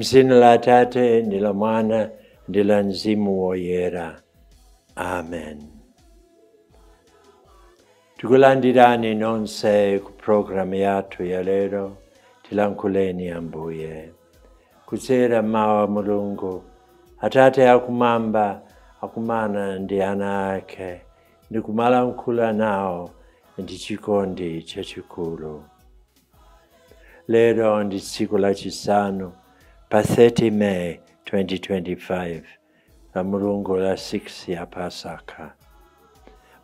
M'dzina la Atate ndi la Mwana ndi la Mzimu Woyera. Amen. Tikulandirani nonse ku programu yathu ya lero, Tilankhuleni Ambuye. Kudzera mawu a Mulungu, Atate akumwamba akumana ndi ana ake ndi kumalankhula nawo ndi chikondi chachikulu. Lero ndi tsiku lachisanu pa 30 May 2025, la Mulungu la 6 ya Pasaka.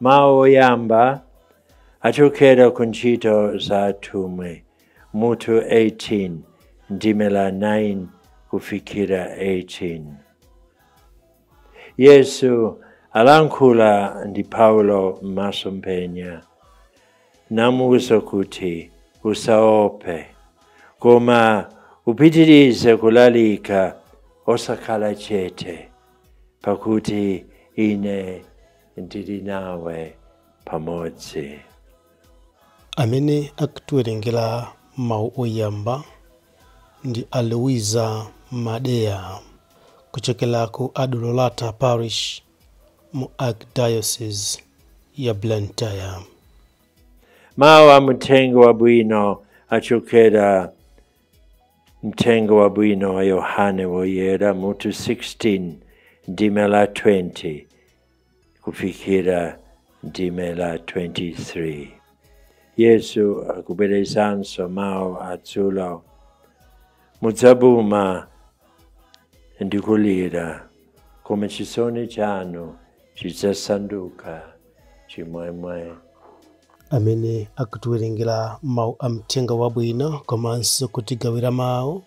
Mawu oyamba achokera ku Ntchito za Atumwi mutu 18 ndime la 9 kufikira 18. Yesu alankhula ndi Paulo m'masomphenya namuwuza kuti, "Usaope, koma upitirize kulalika osakhala chete, pakuti ine ndili nawe pamodzi." Amene akutiwerengera mawu oyamba ndi Aloisa Madeya kuchokera ku Addolorata Parish mu Archdiocese ya Blantyre. Mawu a Mthenga Wabwino achokera Mthenga Wabwino wa Yohane Woyera mutu 16 ndime la 20 kufikira ndime la 23. Yesu akubwerezanso mawu adzulo: "Mudzabuma ndi kulira, koma chisoni chanu chidzasanduka chimwemwe." Amene akutiwerengera mawu a Mthenga Wabwino komanso kutigawira mawu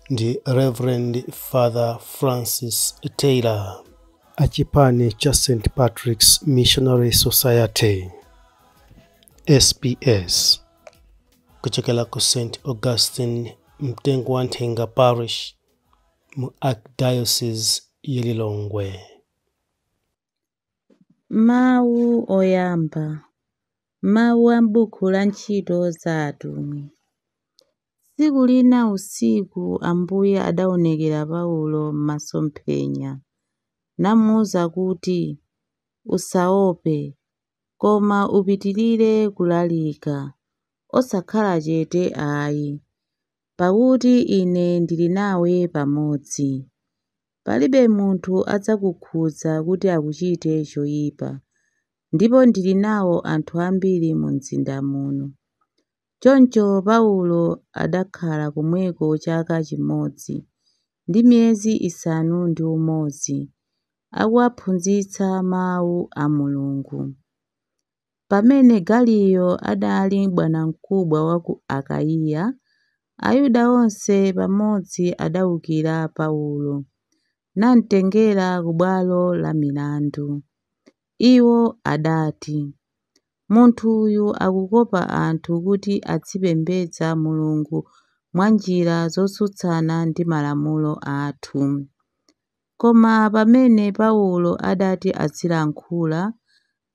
ndi Reverend Father Francis Taylor, achipani cha St Patrick's Missionary Society, SPS, kuchokera ku St Augustine Mtengo wa Nthenga Parish mu Archdiocese ya Lilongwe. Mawu oyamba. Mawu a m'buku la Ntchito za Atumwi. Tsiku lina usiku Ambuye adaonekera Paulo m'masomphenya namuwuza kuti, "Usaope, koma upitirire kulalika, osakhala chete ayi, pakuti ine ndili nawe pamodzi. Palibe munthu adzakukhudza kuti akuchite choyipa, ndipo ndili nawo anthu ambiri mu mzinda muno." Choncho Paulo adakhala komweko chaka chimodzi ndi miyezi 6, akuwaphunzitsa mawu a Mulungu. Pamene Galiyo adali bwanamkubwa wa ku Akaiya, Ayuda onse pamodzi adawukira Paulo, namtengera ku bwalo la milandu. Iwo adati, "Munthu uyu akukopa anthu kuti azipembedza Mulungu mwa njira zotsutsana ndi malamulo athu." Koma pamene Paulo adati azilankhula,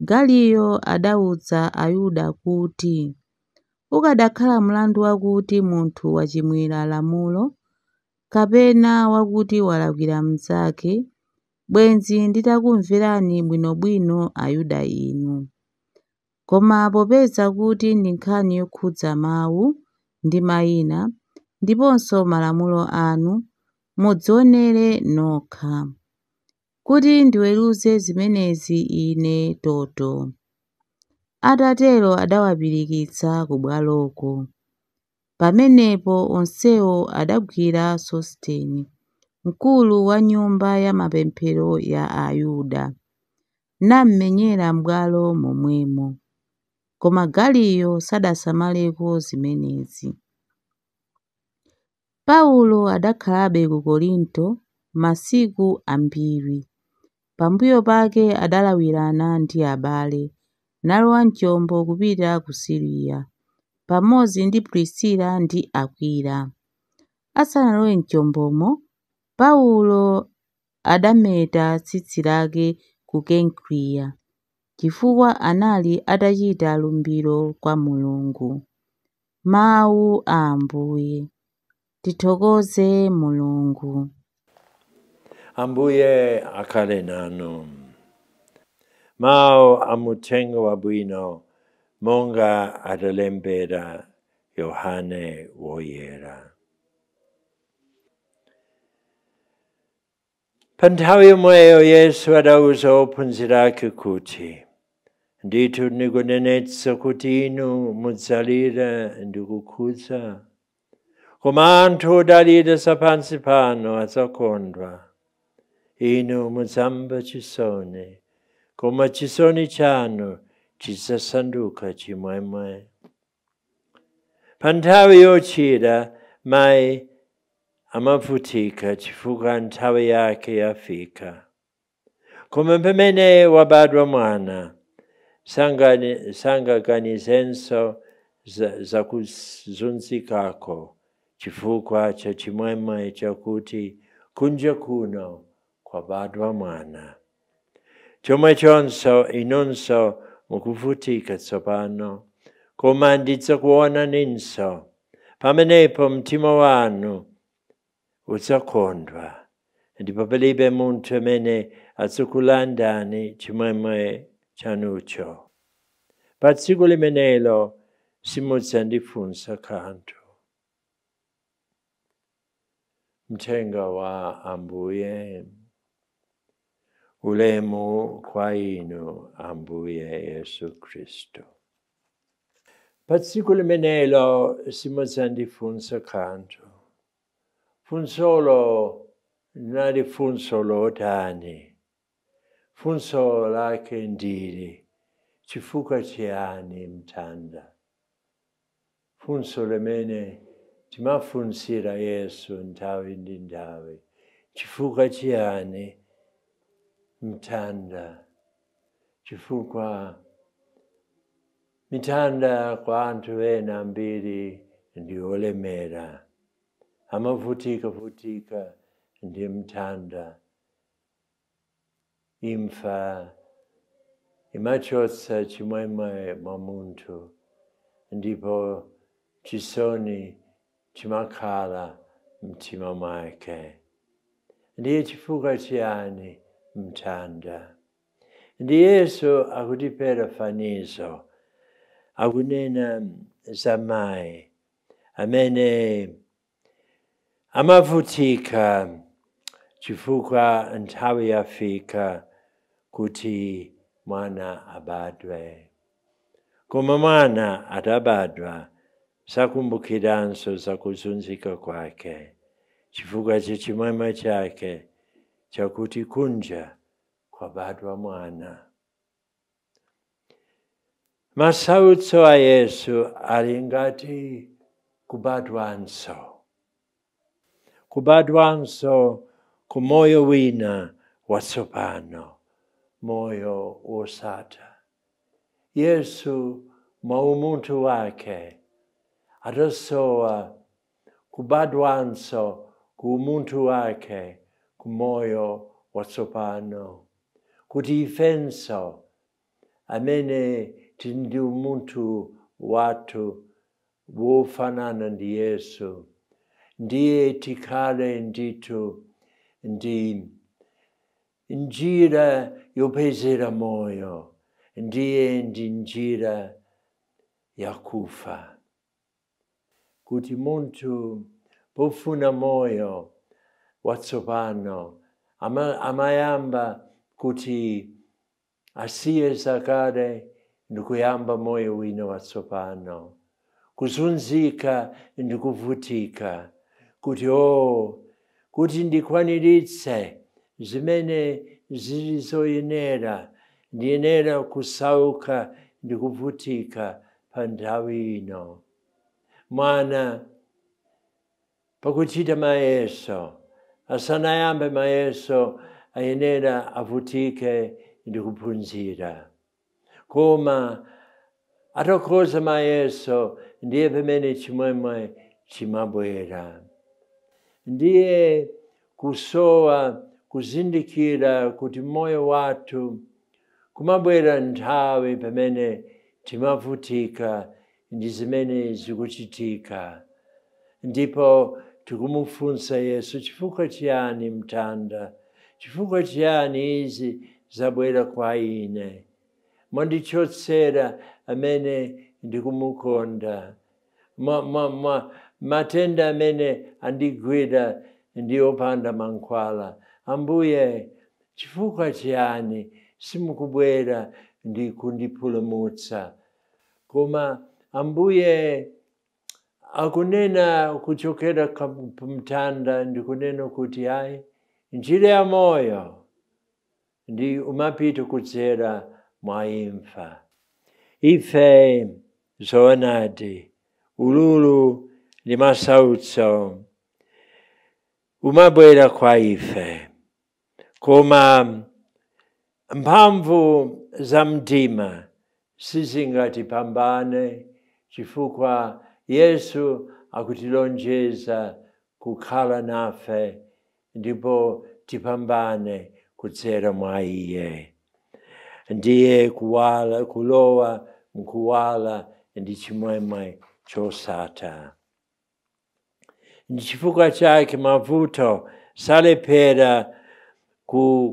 Galiyo adawuza Ayuda kuti, "Ukadakhala mlandu wakuti munthu wachimwira lamulo, kapena wakuti walakwira mnzake, bwenzi nditakumverani bwinobwino Ayuda inu. Koma popeza kuti ndi nkhani yokhudza mawu ndi mayina, ndiponso malamulo anu, mudzionere nokha. Kuti ndiweruze zimenezi ine toto." Atatero adawapirikitsa ku bwaloko. Pamenepo onsewo adagwira Sostene, mkulu wa nyumba ya mapemphero ya Ayuda, nammenyera m'bwalo momwemo. Koma Galiyo sadasamaleko zimenezi. Paulo adakhalabe ku Korinto masiku ambiri. Pambuyo pake adalawirana ndi abale, nalowa mchombo kupita ku Siriya, pamodzi ndi Prisila ndi Akwila. Asanalowe mchombomo, Paulo adameta tsitsi lake ku Kenkreya, chifukwa anali atachita lumbiro kwa Mulungu. Mawu a Ambuye. Tithokoze Mulungu. Ambuye akhale nanu. Mawu a Mthenga Wabwino monga adalembera Yohane Woyera. Pa nthawi yomweyo Yesu adauza ophunzira ake kuti, ndithu ndikunenetsa kuti inu mudzalira ndi kukhudza, koma anthu odalira zapansi pano adzakondwa. Inu mudzamva chisoni, koma chisoni chanu chidzasanduka chimwemwe. Pa nthawi yochira mayi amavutika chifukwa nthawi yake yafika. Koma pamene wabadwa mwana, sangaganizenso zakuzunzikako chifukwa cha chimwemwe chakuti kunja kuno kwabadwa mwana. Chomwechonso inunso mukuvutika tsopano, koma ndidzakuonaninso. Pamenepo mtima wanu udzakondwa, ndipo palibe munthu amene adzakulandani chimwemwe chanucho. Pa tsiku limenelo simudzandifunsa kanthu. Mthenga wa Ambuye. Ulemu kwa inu, Ambuye Yesu Khristu. Pa tsiku limenelo simudzandifunsa kanthu. Funsolo nali funso lotani. Funso lake ndili, chifukwa chiyani mtanda? Funso limene timafunsira Yesu nthawi ndi nthawi. Chifukwa chiyani mtanda? Chifukwa mitanda kwa anthu ena ambiri ndi olemera, amavutika vutika ndi mtanda. Imfa imachotsa chimwemwe mwa munthu, ndipo chisoni chimakhala mtima mwake. Ndiye chifukwa chiyani mtanda? Ndi Yesu akutipera fanizo, akunena za mayi amene amavutika chifukwa nthawi yafika kuti mwana abadwe. Koma mwana atabadwa sakumbukiranso zakuzunzika kwake, chifukwa cha chimwemwe chake chakuti kunja kwabadwa mwana. Masautso a Yesu ali ngati kubadwanso. Kubadwanso ku moyo wina watsopano, moyo wosatha. Yesu mwa umunthu wake adasowa kubadwanso ku umunthu wake ku moyo watsopano, kuti ifenso amene tili ndi umunthu wathu wofanana ndi Yesu, ndiye tikhale ndithu ndi njira yopezera moyo, ndiye ndi njira yakufa. Kuti munthu pofuna moyo watsopano amayamba kuti asiye zakale ndikuyamba moyo wina watsopano, kuzunzika ndikuvutika, kuti kuti ndikwaniritse zimene zili zoyenera, ndiyenera kusauka ndikuvutika pa nthawi ino. Mwana pakuchita mayeso, asanayambe mayeso, ayenera avutike ndikuphunzira. Koma atakhoza mayeso, ndiye pamene chimwemwe chimabwera. Ndiye kusowa kuzindikira kuti moyo wathu kumabwera nthawi pamene timavutika ndi zimene zikuchitika, ndipo Tikumufunsa Yesu, chifukwa chiyani mtanda? Chifukwa chiyani izi zabwera kwa ine? Mwandichotsera amene ndikumukonda. Matenda amene andigwira ndi opanda mankhwala. Ambuye, chifukwa chiyani simukubwera ndi kundipulumutsa? Koma Ambuye akunena kuchokera mtanda ndikunena kuti ayi, njira ya moyo ndi umapita kudzera mwa imfa. Ife zoonadi, ululu ndi masautso umabwera kwa ife, koma mphamvu za mdima sizingatipambane, chifukwa Yesu akutilonjeza kukhala nafe ndipo tipambane kudzera mwa iye. Ndiye kuwala, kulowa mkuwala ndi chimwemwe chosatha. Ndi chifukwa chake mavuto salephera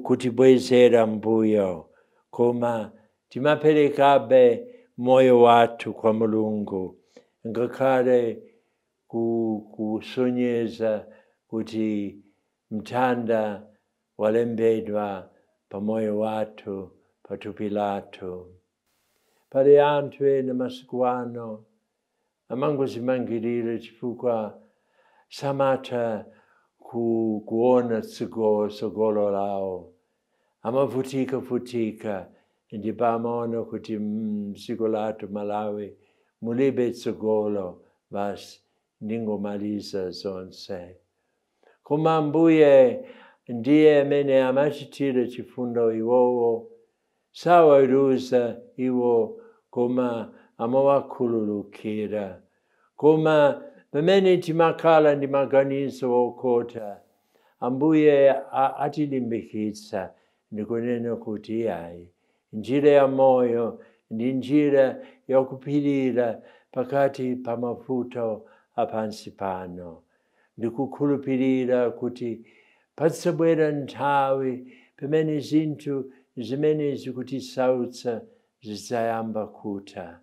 kutibwezera mbuyo, koma timaperekabe moyo wathu kwa Mulungu, ngakhale kusonyeza kuti mtanda walembedwa pa moyo wathu, pa thupi lathu. Pali anthu ena masiku ano amangozimangirira chifukwa samatha kuona tsogolo lawo. Amavutika-vutika ndipo amaona kuti dziko lathu Malawi mulibe tsogolo, basi ndingomaliza zonse. Koma Ambuye ndiye amene amachitira chifundo iwowo, saweruza iwo, koma amawakhululukira. Koma pamene timakhala ndi maganizo okhota, Ambuye atilimbikitsa ndikunena kuti ayi, njira ya moyo ndi njira yakupirira pakati pa mavuto apansi pano. Ndikukhulupirira kuti padzabwera nthawi pamene zinthu zimene zikutisautsa zidzayamba kutha,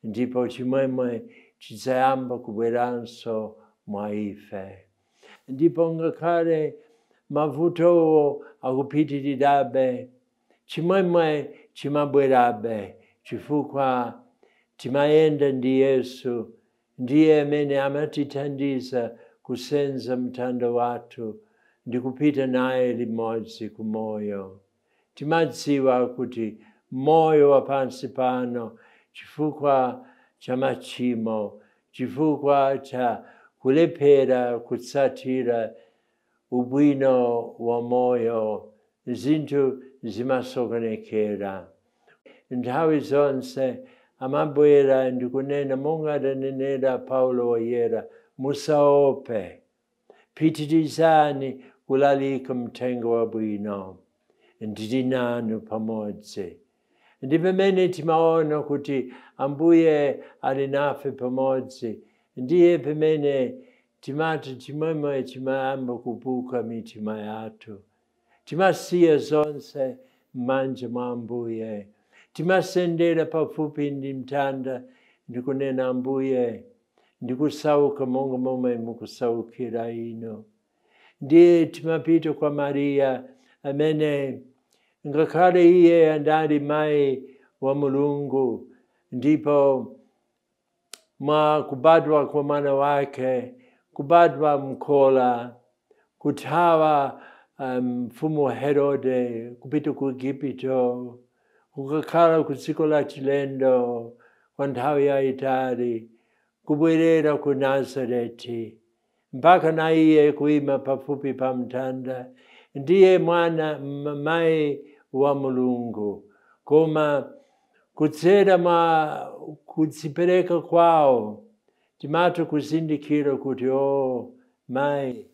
ndipo chimwemwe chidzayamba kubweranso mwa ife. Ndipo ngakhale mavutowo akupitirirabe, chimwemwe chimabwerabe, chifukwa timayenda ndi Yesu, ndiye amene amatithandiza kusenza mtanda wathu ndi kupita naye limodzi kumoyo. Timadziwa kuti moyo wa pansi pano, chifukwa cha machimo, chifukwa cha kulephera kutsatira ubwino wa moyo, zinthu zimasokonekera. Nthawi zonse amabwera ndikunena monga adanenera Paulo Woyera, musaope, pitirizani kulalika mthenga wabwino, ndili nanu pamodzi. Ndi pamene timaona kuti Ambuye ali nafe pamodzi, ndiye pamene timati chimwemwe chimayamba kubuka mitima yathu. Timasiya zonse m'manja mwa Ambuye, timasendera pafupi ndi mtanda ndikunena, Ambuye, ndikusauka monga momwe mukusaukira ino. Ndiye timapita kwa Mariya amene ngakhale iye andali mayi wa Mulungu, ndipo mwa kubadwa kwa mwana wake, kubadwa mkola, kuthawa mfumu Herode kupita ku Igupto, kukakhala ku dziko la chilendo kwa nthawi yayitali, kubwerera ku Nazareti, mpaka na iye kuima pafupi pa mtanda. Ndiye mwana mayi wa Mulungu, koma kudzera mwa kudzipereka kwawo timatha kuzindikira kuti o mayi,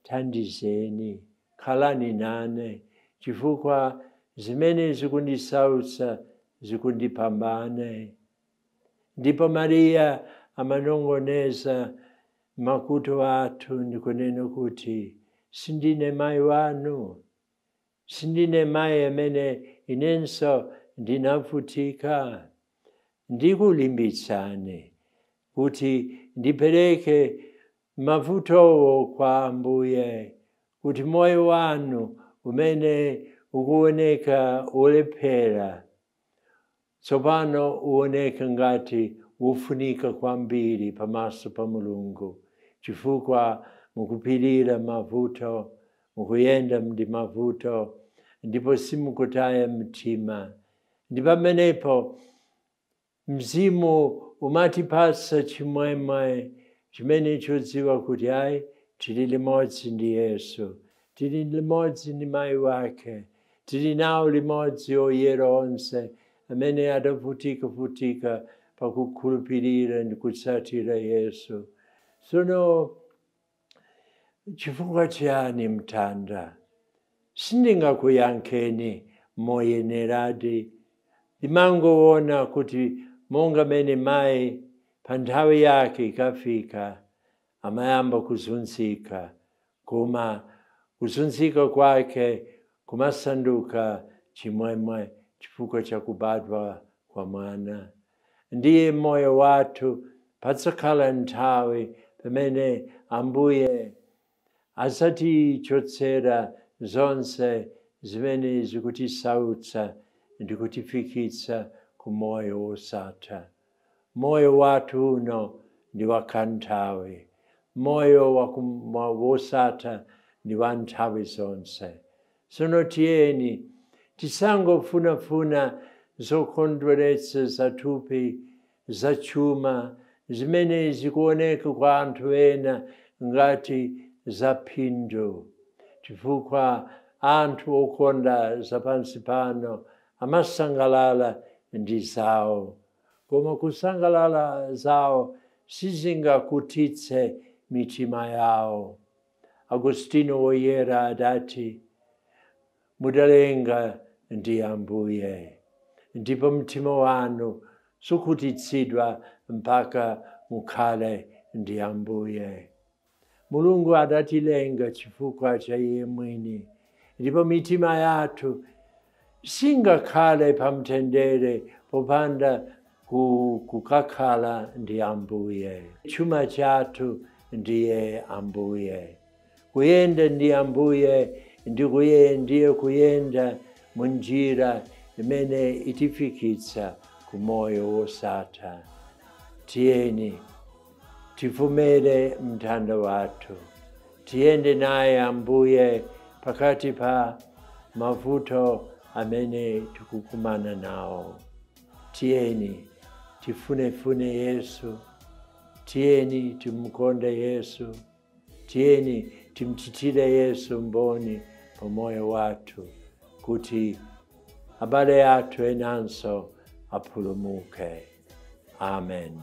thandizeni, khalani nane, chifukwa zimene zikundisautsa zikundipambane. Ndipo Mariya amanongoneza makutu athu ndikunena kuti sindine mayi wanu, sindine mayi amene inenso ndinavutika. Ndikulimbitsani kuti ndipereke mavutowo kwa Ambuye, kuti moyo wanu umene ukuoneka ulephera tsopano uoneka ngati ufunika kwambiri pamaso pa Mulungu, chifukwa mukupirira mavuto, mukuyenda ndi mavuto, ndipo simukutaya mtima. Ndi pamenepo mzimu umatipatsa chimwemwe chimene chodziwa kuti ayi, tili limodzi ndi Yesu, tili limodzi ndi mayi wake, tili nawo limodzi oyera onse amene adavutika-vutika pakukhulupirira ndi kutsatira Yesu. Tsono chifukwa chiyani mtanda? Sindingakuyankheni moyeneradi. Ndimangoona kuti monga mene mayi pa nthawi yake ikafika amayamba kuzunzika, koma kuzunzika kwake kumasanduka chimwemwe chifukwa cha kubadwa kwa mwana. Ndiye moyo wathu padzakhala nthawi pamene Ambuye adzatichotsera zonse zimene zikutisautsa ndi kutifikitsa ku moyo wosatha. Moyo wathu uno ndi wakanthawi, moyo wosatha ndi wa nthawi zonse. Tsono tiyeni tisangofunafuna zokondweretsa zathupi, zachuma, zimene zikuoneka kwa anthu ena ngati zaphindu, chifukwa anthu okonda zapansi pano amasangalala ndi zawo, koma kusangalala zawo sizingakhutitse mitima yawo. Agostino Woyera adati, mudalenga ndi Ambuye, ndipo mtima wanu sukhutitsidwa mpaka mukhale ndi Ambuye. Mulungu adatilenga chifukwa cha iye mwini, ndipo mitima yathu singakhale pamtendere popanda kukakhala ndi Ambuye. Chuma chathu ndiye Ambuye. Kuyenda ndi Ambuye ndiye kuyenda munjira imene itifikitsa ku moyo wosatha. Tiyeni tivumere mtanda wathu, tiyende naye Ambuye pakati pa mavuto amene tikukumana nawo. Tiyeni tifunefune Yesu, tiyeni timkonde Yesu, tiyeni timchitire Yesu mboni pamoyo wathu, kuti abale athu enanso apulumuke. Amen.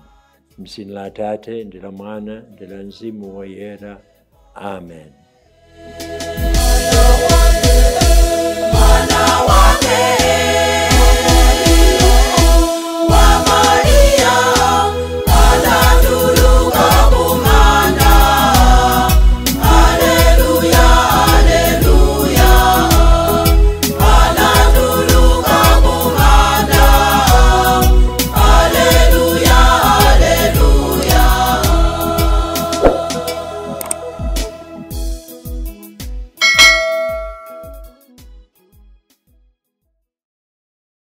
M'dzina la Atate ndi la Mwana ndi la Mzimu Woyera. Amen.